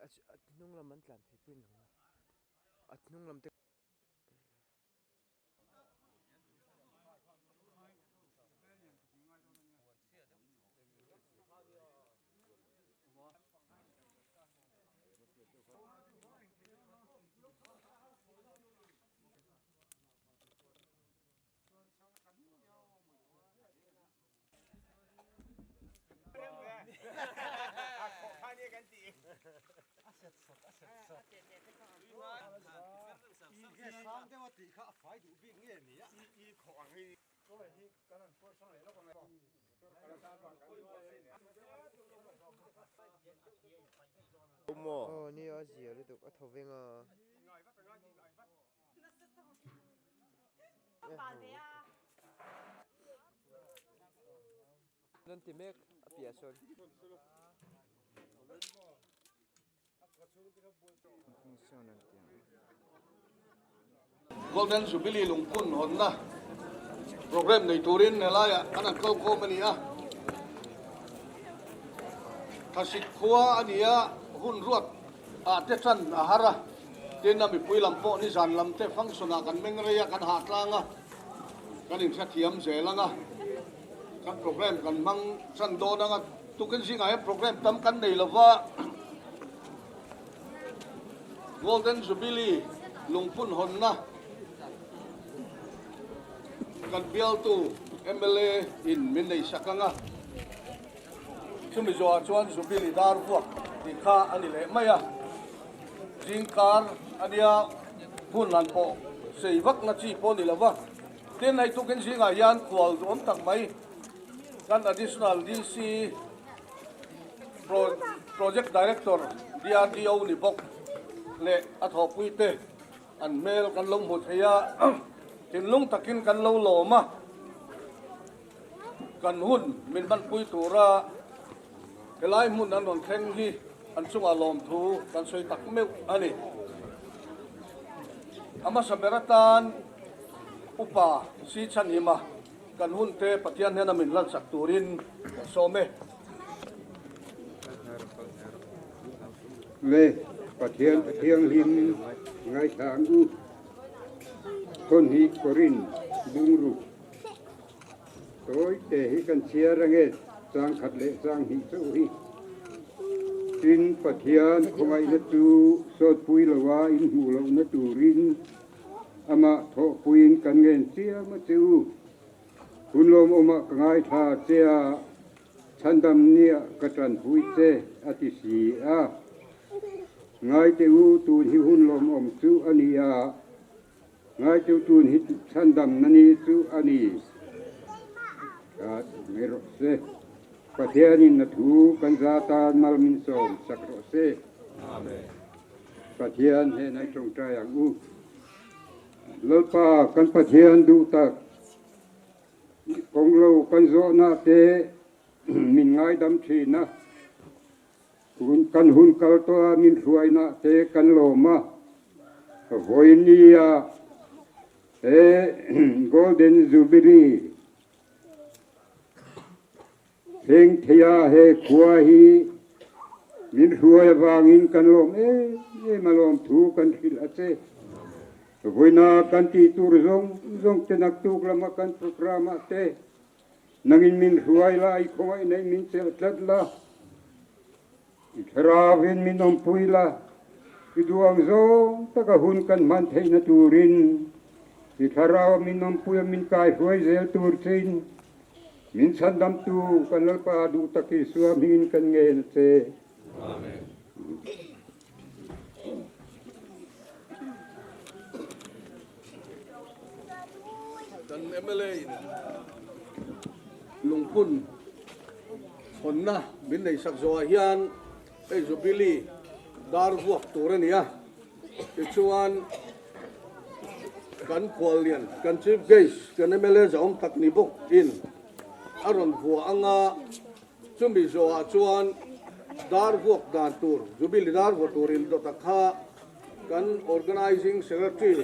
A hnung lam an tlan phei pui nang a hnung lam te. Aw nia a zia lutuk a tho veng a. Nan ti mek a piah sawn. Golden Jubilee lungphun hawnna program nei turin helaiah an han kal khawm a ni a. Thlasik khua a ni a, hun ruat ah te tan a har a, tin a mipui lam pawh nizan lam te function ah kan meng rei a, kan hah tlang a, kan inhrethiam zel ang a, kan program kan hmang tan dawn ang a, tukin zingah hian program tam kan nei lo va, Golden Jubilee lungphun hawnna kan bialtu mla in min nei sak ang a. Chumi zawhah chuan Jubilee dar vuak tih kha a ni leh mai a, zingkar a nia hun han pawh sei vak na chi pawh a ni lo va. Tin, hei tukin zingah hian khual duhawm tak mai kan Additional DC Project Director DRDO ni bawk leh a thawhpuite an hmel kan lo hmu thei a, thinlung takin kan lo lawm a. Kan hun min hmanpui tura helai hmun an rawn thleng hi an chungah lawmthu kan sawi tak meuh a ni. A hmasa ber atan Upa Si Chhanhima kan hunte Pathian hnena min hlansak turin kan sawm e. Le Pathian Thianghlim ngaithla ang u. Thawnhnih Korin bungruk. Tawi te hi kan chhiar ange, chang khat leh chang hnih chauh hi. Tin, Pathian khawngaihna chu sawtpui loa inhmuh lohna turin amah thawhpuiin kan ngen chiam a che u. Hun lawmawmah ka ngaithla che a, chhandam nia ka tanpui che, a ti si a. Ngai teh u, tun hi hun lawmawm chu a ni a. Ngaitu tun hi chhandamna ni chu a ni. That mai rawh se. Pathianin a thu kan za tan mal min sawm sak rawh se. Amen. Pathian hnenah i tawngtai ang u. Lalpa kan Pathian duh tak, kawng lo kan zawhna te min ngaidam thin a. Kan hun kal tawh a min hruaina te kan lawm a, vawinia he Golden Jubilee thleng theia he khua hi min hruai avangin kan lawm em em a lawmthu kan hrilh a che. Vawiina kan tih tur zawng zawng te naktuk lama kan programme ah te Nangin min hruai la, i khawngaih neih min chelh tlat la, i thlarauin min awmpui la, i duang zawng taka hun kan hman theihna turin i thlaraua min awmpuia min kaihruai zel tur chein min chhandamtu kan Lalpa duh tak Isua hmingin kan ngen a che. Amen. Kan mla in lungphun hawnna min nei sak zawhah hian hei Jubilee dar vuak tur a ni a, tichuan kan khuallian kan Chief Guest kan mla zahawm tak ni bawk in a rawn vuah anga chumi zawhah chuan dar vuak dan tur Jubilee dar vuah turin dawt a kha Kan Organizing Secretary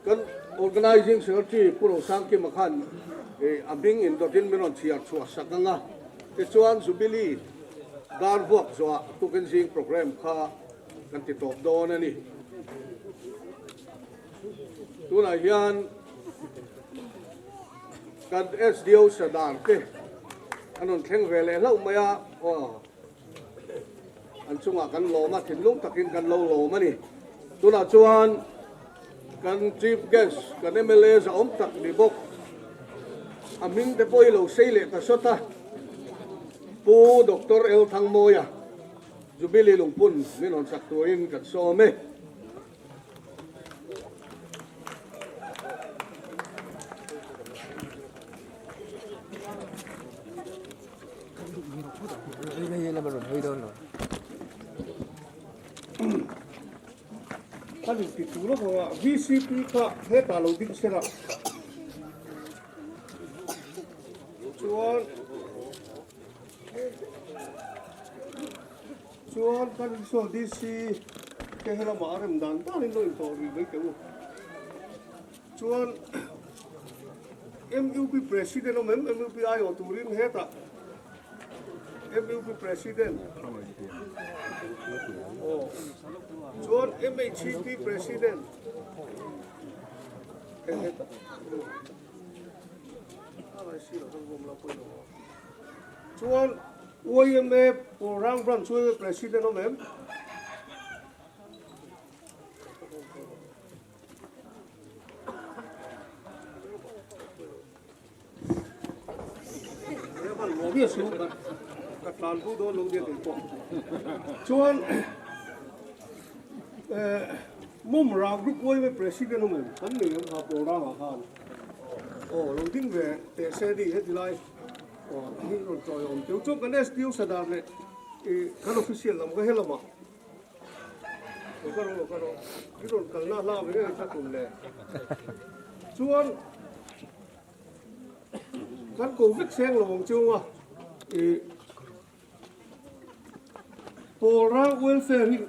Kan Organizing Secretary Pu Rosangkima khan A hming indawtin min rawn chhiar chhuah sak ang a, tichuan Jubilee dar vuak zawhah tukin zing programme kha kan ti tawp dawn a ni. Tunah hian kan SDO Sadar te an rawn thleng ve leh hlauh mai a, aw an chungah kan lawm a, thinlung takin kan lo lawm a ni. Tunah chuan Kan Chief Guest, kan mla zahawm tak ni bawk, a hming te pawh i lo sei leh ta sawt a, Pu Doctor L. Thangmawia, Jubilee Lungphun min rawn sak turin kan sawm e. A nih ti tur a vawng a, VCP kha hetah lo ding sela chuan chuan kan saw DC te helamah a rem dan danin lo intawh rih mai teh u. Chuan MUP President awm em? MUP aiawh turin hetah MUP President aw chuan MHCP President hei hetah chuan YMA Pawlrang Branch YMA President awm em? Chuan Mumra group yma president awm em kan nei ang kha Pawlrang ah khan aw lo ding ve teh se ni heti lai aw hi rawn tawi awm teuh chuan kan SDO Sadar leh kan official lam kha helamah Chuan kan ko vek seng lo ang chunga i Pawlrang welfare hi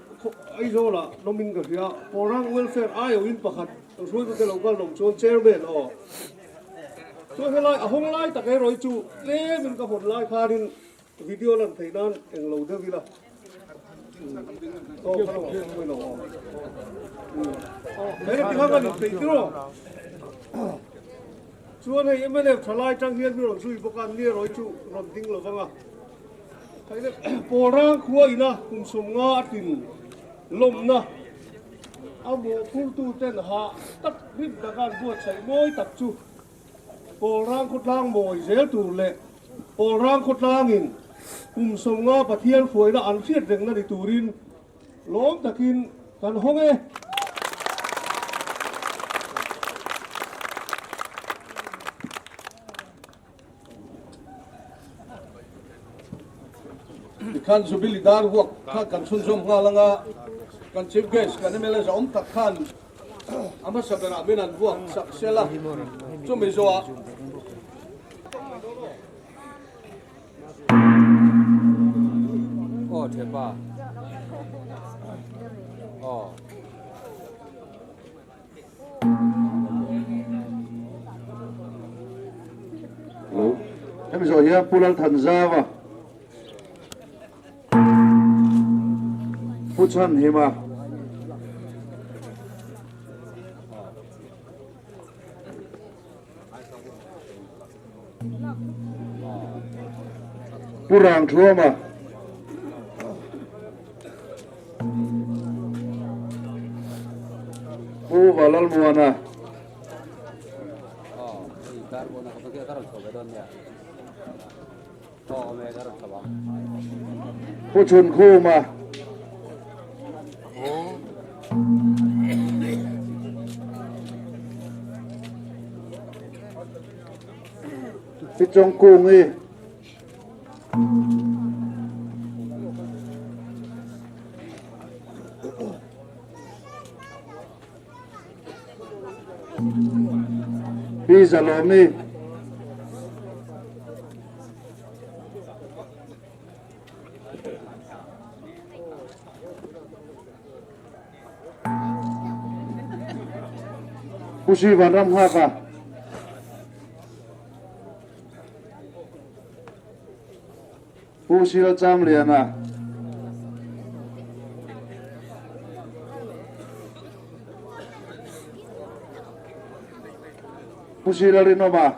Aizawlah nawmin ka hria Pawlrang welfare aiawhin pakhat hruaitute lo kal lawm chuan chairman aw chuan helai a hawng lai tak erawh hi chu tlemin ka hawn lai khanin Video lan theih nan eng lo deuh ila. Aw ka lo pawh lo aw. Hei ti kha kan inpeih tir aw. Chuan hei MLA thalai tang hian mi rawn zui bawk a, ni erawh hi chu rawn ding lo vang a. Pawlrang khua ina kum 50 a tin lawmna a mawhphurtu ten hah tak rim taka an buatsaih mawi tak chu Pawlrang khawtlang mawi zel tur leh Pawlrang khawtlangin kum 50 Pathian hruaina an hriat rengna ni turin lawm takin kan hawng e. Tikhan Jubilee dar vuak kha kan chhunzawm nghal anga kan Chief Guest kan mla zawm tak khan A hmasa berah min an vuak sak sel a, chumi zawhah. Aw thianpa. Aw. Hello. Hemi zawh hian Pu Lalthanzauva. Pu Chhanhima. Pu Rangthuama. Pu Valalmuana. Pu Chhunkhuma. Pi Chawngkungi. Pi Zalawmi. Pu Sri Vanram Nghaka. Pu Sil Chamliana. Pu Sil Rinawma.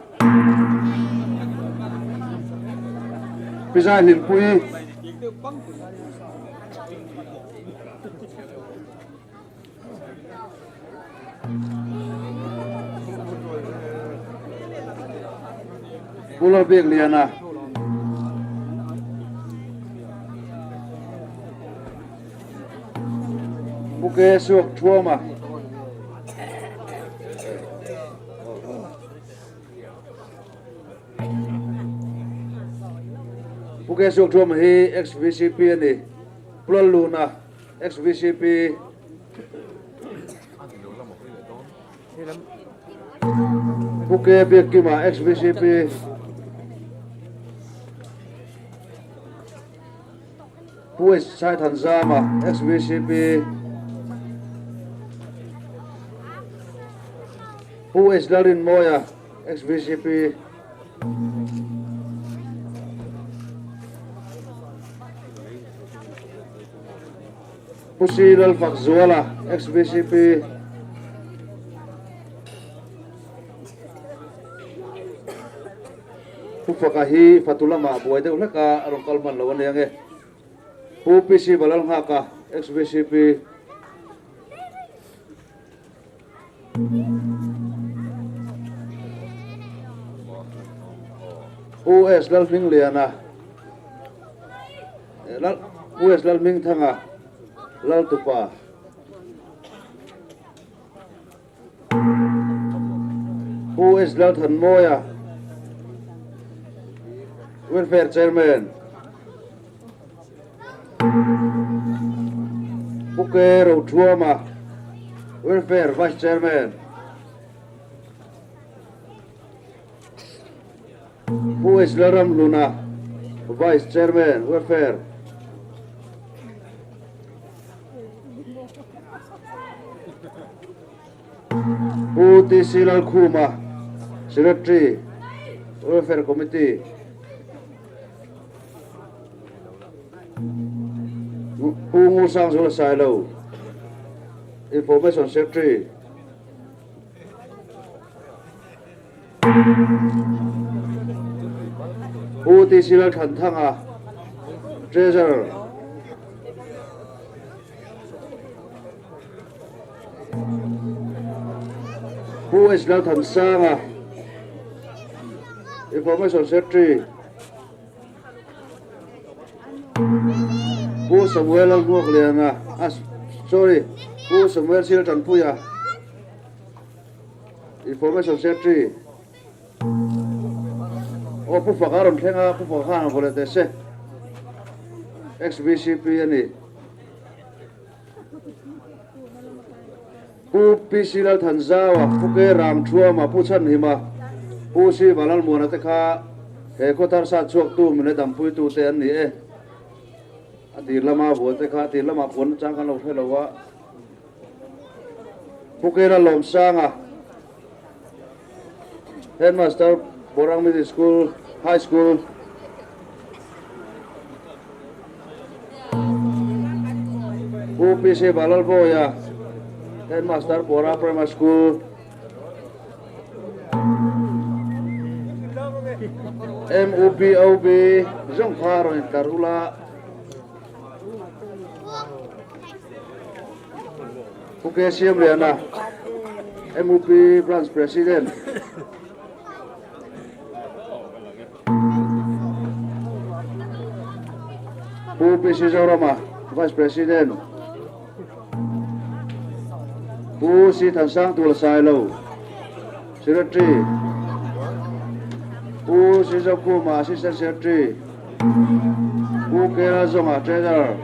Pi Zai Hlimpuii. Pu Lalbiakliana. Pu Ke Suak Thuama. Pu Ke Suak Thuama hi ex-VCP a ni. Pu Lalluna. Ex-VCP Pu K Biakkima Ex-VCP Pu H Saithanzama Ex-VCP Pu H Lalrinmawia Ex-VCP Pu Si Lalfakzuala, ex-VCP. Pu Faka hi fatu lamah buai deuh hlek a, a rawn kal hman lo a nia nge. Pu PC Valalnghaka, ex-VCP. Pu S Lalhmingliana, Pu S Lalhmingthanga, Laltupa. Pu S Lalthanmawia, Welfare Chairman. Pu K Rothuama, Welfare Vice Chairman. Pu H Lalramhluna, Vice Chairman, Welfare. Pu TC Lalkhuma, Secretary, Welfare Committee. Pu Ngusangzula Sailo, Information Secretary. Pu TC Lalthanthanga, Treasurer. Pu H Lalthansanga, Information Secretary. Pu Samuel Lalhmuakliana, ah sorry, Pu Samuel Siltanpuia, Information Secretary. Aw Pu Faka a rawn thleng a, Pu Faka khan a vaw leh teh se. Ex-VCP a ni. Pu PC Lalthanzaua, Pu K Ramthuama, Pu Chhanhima, Pu Siva Lalmuana te kha he khawthar sat chhuaktu min la dampuitu te an ni e. A tir lama vual te kha a tir lamah puan nachang kan lo hre lo a. Pu K Lalawmsanga, Headmaster, Borang Middle School, High School. Pu PC Valalbawia, Headmaster, Borang Primary School. MUPOB zawng kha rawn intlar ula. Pu K Siamliana, MUP Branch President. Pu PC Zorama, Vice President. Pu C Thansang Tulsailo, Secretary. Pu C Zokhuma, Assistant Secretary. Pu Kela Zawnga, Treasurer.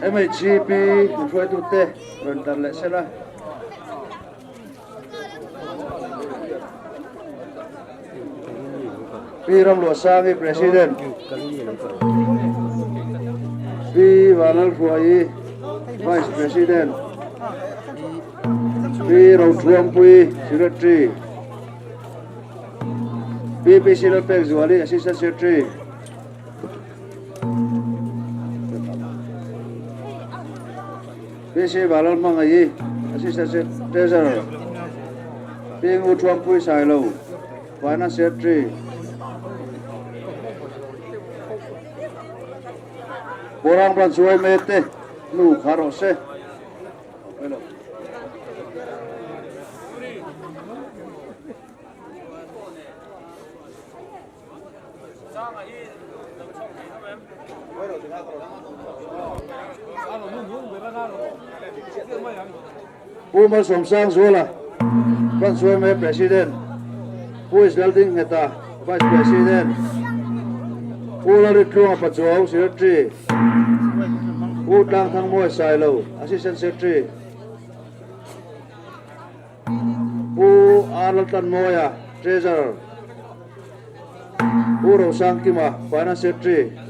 MHCP hruaitute rawn tar leh sela. Pi Ramluahsangi President, Pi Vanlalhruaii Vice President, Pi Rothuangpuii Secretary. Pi PC Lalpekzuali, Assistant Secretary. PC Vanlalhmangaih, Assistant Treasurer. Pi Nguthuampui Sailo, Finance Secretary. Kawrang Branch yma te nu kha rawh se. Pu Malsawmsang Zuala, Branch yma President, Pu Israel Dingheta, Vice President, Pu Lalritluanga Pachuau, Secretary, Pu Tlangthangmawi Sailo, Assistant Secretary, Pu R Laltlanmawia, Treasurer, Pu Rosangkima, Finance Secretary.